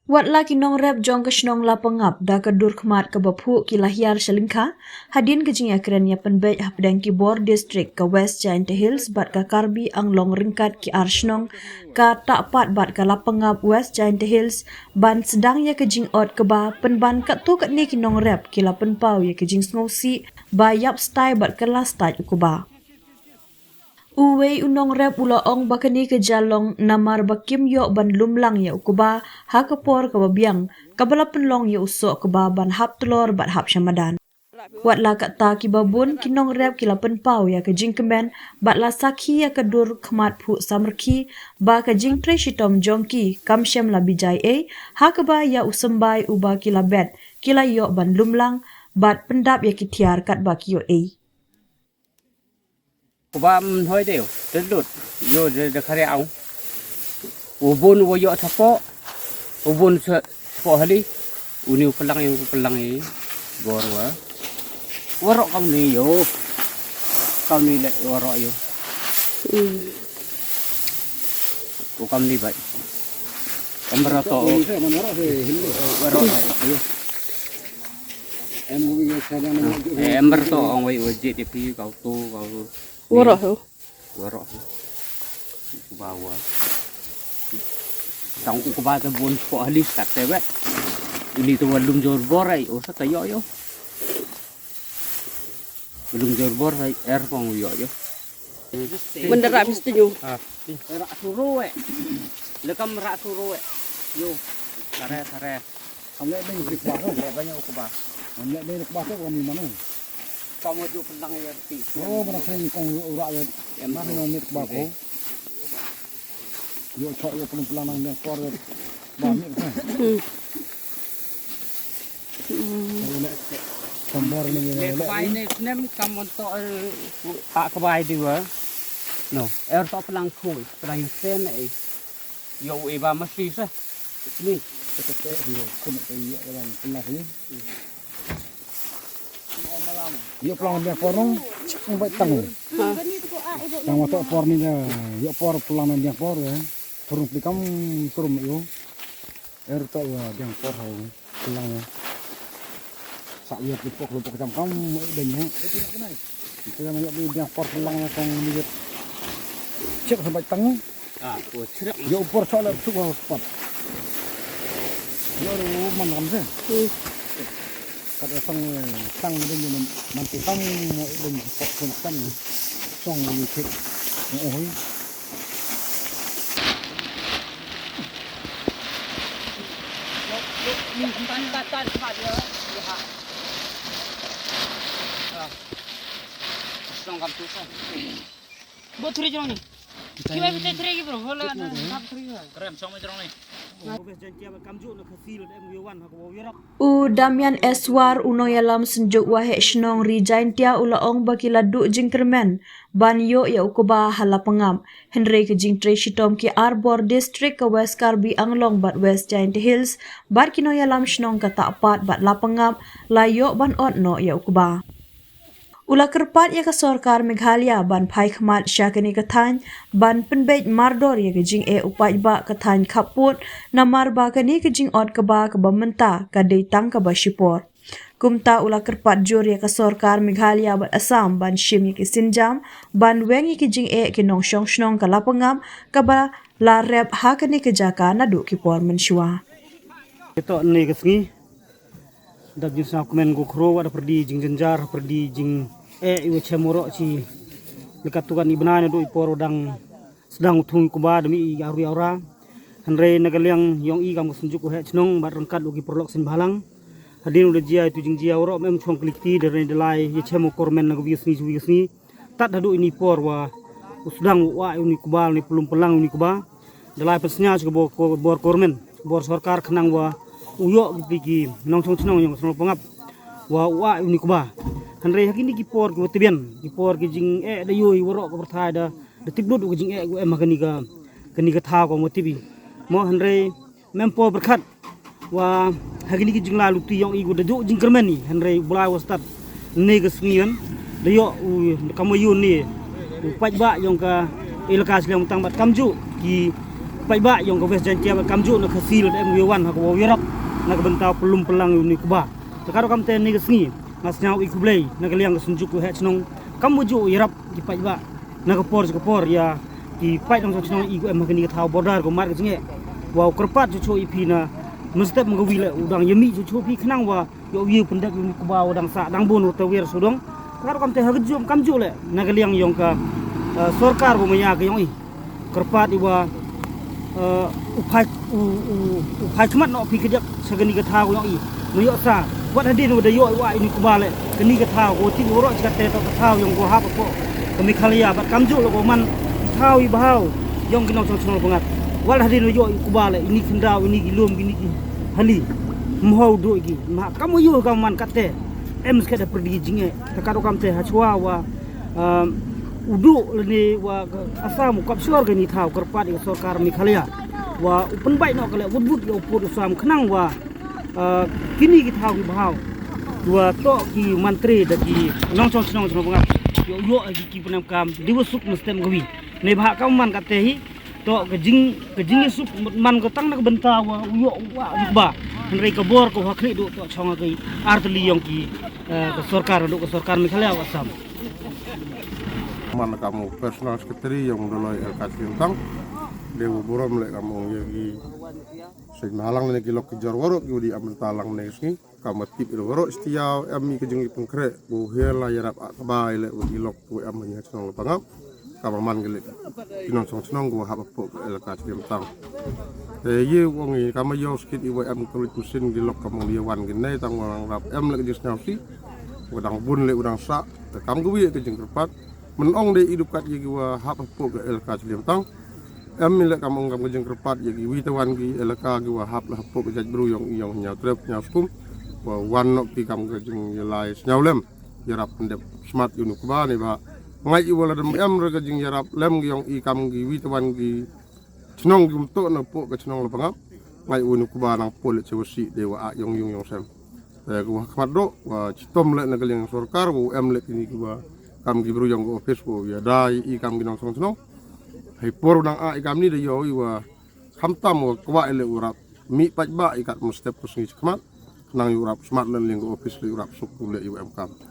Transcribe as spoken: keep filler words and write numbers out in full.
Wat la ki nongrep jong ka shnong Lapangap da ka dur khmat kaba phuh ki la hiar sha lyngkha hadien ka jingïakren ïapynbeit hapdeng ki bor district ka West Jaintia Hills bad ka Karbi Anglong ryngkat ki ar shnong ka Tahpat bad ka Lapangap West Jaintia Hills ban sdang ïa ka jingot kba pynban katto katne ki nongrep ki la pynpaw ïa ka jingsngewsih ba ïap stai bad kylla stait u kba. Uwei u nongrep u la ong ba kane ka jia long namar ba kim ïoh ban lum lang ïa u kba ha ka por kaba biang kaba la pynlong ïa u soh kba ban hap tlor bad hap sha madan. Wat la katta kiba bun ki nongrep ki la pynpaw ïa ka jingkmen bad la sakhi ïa ka dur khmat phuh samrkhie ba ka jingtrei shitom jong ki kam shym la bijai ei ha kaba ïa u symbai uba ki la bet ki la ïoh ban lum lang bad pyndap ïa ki thiar katba ki ïoh ei. Kba mhoi de, te lut. Ïoh de, de khare au. U bun u ïoh thapoh. U bun se, thapoh hali. Uni u pynlang ïa, u pynlang ïa. Bor wa. Waroh kam ni ïoh. Kam ni le waroh ïoh. Hmm. U kam ni bai. Em waroh to. Waroh ïoh. Em ber to ong wei wei je ti pi kau tu kau. Waroh tu. Waroh tu. Ku ba wa. Tang ku ba ta bun ko halis tak te wet. Ini tu wa lum jor bor ai, o sa ta yo yo. Lum jor bor ai, er kong yo yo. Menderak mesti nyu. Ah. Rak suru eh. Lekam rak suru eh. Yo. Tare tare. Kam leh dei kba tu. Leh banyak kba. Kam leh dei kba tu kami mana? Kamu ju pelang ya reti. Oh, mana saya kong urak ya. Em, mana tu. Nong mit kba ko. Yo chok yo pelung pelang nang dia por ya. Ba mit ko. Hmm. Hmm. Kalau leh kompor ni, leh leh kba ni. Ini snem kamu tu, eh, tak kba di wa. No, er tu pelang khui, pelang sen eh. Yo, iba mesti sah. Ni. Kete yo, kena ke yo orang pelah ni. Yo pelang dia porong, cek ngai tang. Ha. Yang waktu por ni dia, yo por pelang dia por ya. Turun pelikam, turun yo. Er to ya, dia por hau. Pelang ya. Sa ya, lupok, lupok jam kam, mai dan ya. Itu yang yo, dia por pelang ya, kong ni. Cek sampai tang. Ah, ko chrek. Yo por sa la tu ko spot. Yo ru man kam se. Hmm. Kada sang tang den yo man ti kam mo den spot ko kan. Song ni cek. Oh. Ni tan tan tan spot ya. Ya. Ah. Song kam tu sa. Bo thuri jong ni. Kiwa bete thuri ki bro, hola na, na thuri ki. Krem song me jong ni. U Damian Eswar, u nongïalam synjuk waheh shnong Ri Jaintia u la ong ba ki la duh jingkyrmen ban ïoh ïa u kba ha Lapangap. Hynrei ka jingtrei shitom ki ar bor district ka West Karbi Anglong bad West Jaintia Hills bad ki nongïalam shnong ka Tahpat bad Lapangap la ïoh ban ot noh ïa u kba. U la kyrpad ïa ka sorkar Meghalaya ban phai khmat sha kane ka thaiñ ban pynbeit mardor ïa ka jingeh u paidbah ka thaiñ khappud namar ba kane ka jingot kba kaba mynta ka dei tang kaba shipor. Kumta u la kyrpad jur ïa ka sorkar Meghalaya bad Assam ban shim ïa ki sienjam ban weng ïa ki jingeh ki nongshong shnong ka Lapangap kaba la rep ha kane ka jaka naduh ki por mynshuwa. Ito ne ka sngi Dap jingsngewkmen ko khro wat pyrdi jingjynjar pyrdi jingeh iwa chem waroh chi. Leka tu kan i bnai naduh i por u dang sdang u thung i kuba da mih i aru i aura. Hynrei na ka liang yong i kam ka synjuk u heh chnong bad ryngkat u ki paralok seng bhalang. Hadien u da jia itu jingjia waroh mem chong klikti da rei da lai ya chem u kormen na ka wi sngi wi sngi. Tat haduh ini por wa u sdang u wah uni kuba, uni pulum pelang uni kuba. Da lai pynsngew sha ka bor, bor kormen, bor sorkar khnang wa u ïoh kiti ki nongchong chnong yong ka shnong Lapangap wa u wah uni kuba. Hynrei ha kini ki por ki wa tbian, ki por ki jingeh da ïoh i waroh ka pyrthai da, da tip lut u ka jingeh u em ha kani ka, kani ka thaw ka wa tip i. Mo hynrei mem por pyrkhat wa ha kini ki jingla luti yong i ko da duh jingkyrmen i, hynrei u Blai wa stad ne ka sngi kan da ïoh u kam wa ïoh ne u paidbah yong ka elaka Sliang Mutang bad kamjuh ki Paidbah yong ka West Jaintia bad kamjooh na Khasi lada em u ïawan ha ka wow ïarap na ka bynta u pynlum pynlang ïa uni u kba. Te ka rukom te ne ka sngi nga sngew i khublei na ka liang ka Synjuk u Heh Chnong kam u jooh ïarap ki paidbah na ka por sha ka por ïa ki paid nongshong shnong i ko em ha kani ka thaw border ko mar ka jingeh. Wow kyrpad chuchu i phi na mynstep mynkawi le u dang ïa mih chuchu phi khnang wa ïoh ïa u pyndep ïa uni u kba u dang sah dang bun u tawir sudong. Ka rukom te ha ka jooh kam jooh le na ka liang yong ka sorkar ko maya ka yong i kyrpad i wa u phai u u u phai khmat noh phi ka dak sa kani ka thaw yong i. Mu ïoh sa wat hadien wa da ïoh i wa ini u kba le kani ka thaw ko ti u roh chi ka te to ka thaw yong ko hap ko ka Meghalaya bad kam jooh le ko man i thaw i bhaw yong ki nongshong shnong Pangat. Wat hadien wa ïoh i u kba le ini khyndaw ini ki lum ini ki hali mhaw duh ki ma kam u ïoh ka man kat te em sket da pyrdi jingeh. Te ka rukom te ha chwa wa u duh lane wa ka Assam u kap shuar kani thaw kyrpad ïa ka sorkar Meghalaya wa u pynbait noh ka le wut wut ïa u pud u sam khnang wa kini ki thaw ki bhaw wa toh ki mantri da ki nongshong shnong shnong Pangat ïoh ïoh ïa ki pynemkam diwa suk mynstep kawi. Ne bha kam man kat te hi toh ka jing ka jing ïa suk man ka tang na ka bynta wa u ïoh u wa u ba hynrei ka bor ka wa khlieh duh toh chong ka artylli yong ki ka sorkar duh ka sorkar Meghalaya wa Assam. Man kam u personal secretary yong u Doloi Elaka Chiliemtang. Dei u burom le kam ong ïa ki seit mahalang ne ki lok ki jor waroh ki u di am bynta lang ne sngi. Kam tip ïa waroh stia em i ka jing i pengkhreh u hela ïarap a kaba i le u di lok u em ha ïa chnong Lapangap. Kam man ki le ki nongshong chnong u hap hapoh ka Elaka Chiliemtang. Te ïa u ong i kam ïa skit i wa em ka lut mesin ki lok kam ong ïa wan ki nei tang wa rap em le ka jing sniaw si. Wa dang bun le u dang sah te kam ka wi ka jing kyrpad. Men ong de i dukat ïa ki wa hap hapoh ka Elaka Chiliemtang. Em i le kam ong kam ka jing kyrpad ïa ki wi te wan ki Elaka ki wa hap la hapoh ka jaitbru yong i yong Hynñiaw Trep Hynñiaw Skum. Wa wan noh ki kam ka jing ïa lai sniaw lem ïarap pyndep smat ïa uni u kba ne ba ngai i wa la dem em re ka jing ïarap lem ki yong i kam ki wi te wan ki chnong ki um toh na poh ka chnong Lapangap. Ngai uni u kba nang poh le che wa si de wa a yong yung yong sem. Te ka wa khmat doh wa chitom le na ka liang sorkar wa em le kini ki wa kam ki bru yong ka office wa ïa da i kam ki nongshong chnong. Hai por nang a i kam ni da ïoh i wa khamtam wa kwah i le u rap mih paidbah i kat mynstep ka sngi chi khmat. Nang i u rap smat le liang ka office le u rap suk u le i wa em kam.